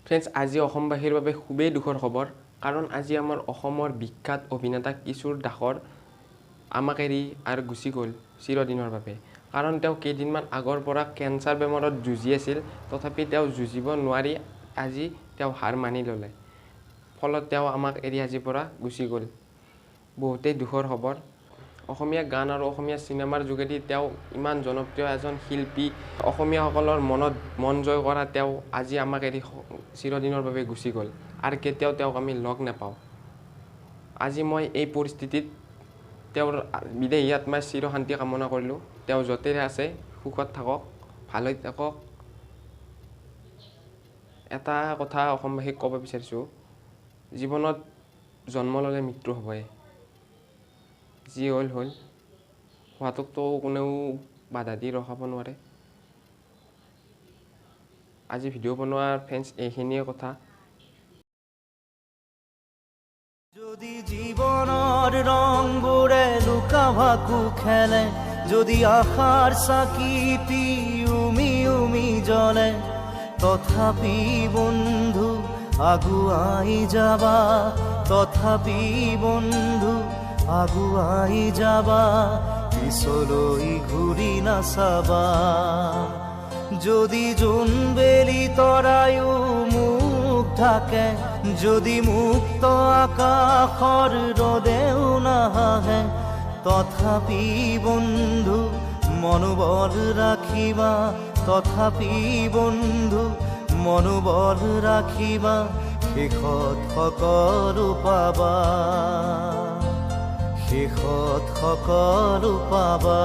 Friends, আজি অসমবাসীৰ বাবে খুবেই দুখৰ খবৰ, কাৰণ আজি আমাৰ অসমৰ বিখ্যাত অভিনেতা কিশোৰ দাসৰ আমাক এৰি আৰু গুচি গ'ল চিৰদিনৰ বাবে। কাৰণ তেওঁ কেইদিনমান আগৰ পৰা কেঞ্চাৰ বেমাৰত যুঁজি আছিল, তথাপি তেওঁ যুঁজিব নোৱাৰি আজি তেওঁ হাৰ মানি ল'লে। ফলত তেওঁ আমাক এৰি আজিৰ পৰা গুচি গ'ল। বহুতেই দুখৰ খবৰ। অসমীয়া গান আৰু অসমীয়া চিনেমাৰ যোগেদি তেওঁ ইমান জনপ্ৰিয় এজন শিল্পী, অসমীয়াসকলৰ মনত মন জয় কৰা তেওঁ আজি আমাক এৰি চিৰদিনৰ বাবে গুচি গ'ল আৰু কেতিয়াও তেওঁক আমি লগ নাপাওঁ। আজি মই এই পৰিস্থিতিত তেওঁৰ বিদেহী আত্মাই চিৰশান্তি কামনা কৰিলোঁ। তেওঁ য'তেৰে আছে সুখত থাকক, ভালে থাকক। এটা কথা অসমবাসীক ক'ব বিচাৰিছোঁ, জীৱনত জন্ম ল'লে মৃত্যু হ'বই। যি হ'ল হ'ল, হোৱাটোকতো কোনেও বাধা দি ৰখাব নোৱাৰে। আজি ভিডিঅ' বনোৱাৰ ফ্ৰেণ্ডছ এইখিনিয়ে কথা। যদি জীৱনৰ ৰংবোৰে লুকা ভাকু খেলে, যদি আশাৰ চাকিটি উমি উমি জ্বলে, তথাপি বন্ধু আগুৱাই যাবা, তথাপি বন্ধু আগুৱাই যাবা, পিছলৈ ঘূৰি নাচাবা। যদি জোনবেলি তৰায়ো মুখ ঢাকে, যদি মুক্ত আকাশৰ ৰ'দেও নাহাঁহে, তথাপি বন্ধু মনোবল ৰাখিবা, তথাপি বন্ধু মনোবল ৰাখিবা, শেষত সকলো পাবা, শেষত সকলো পাবা।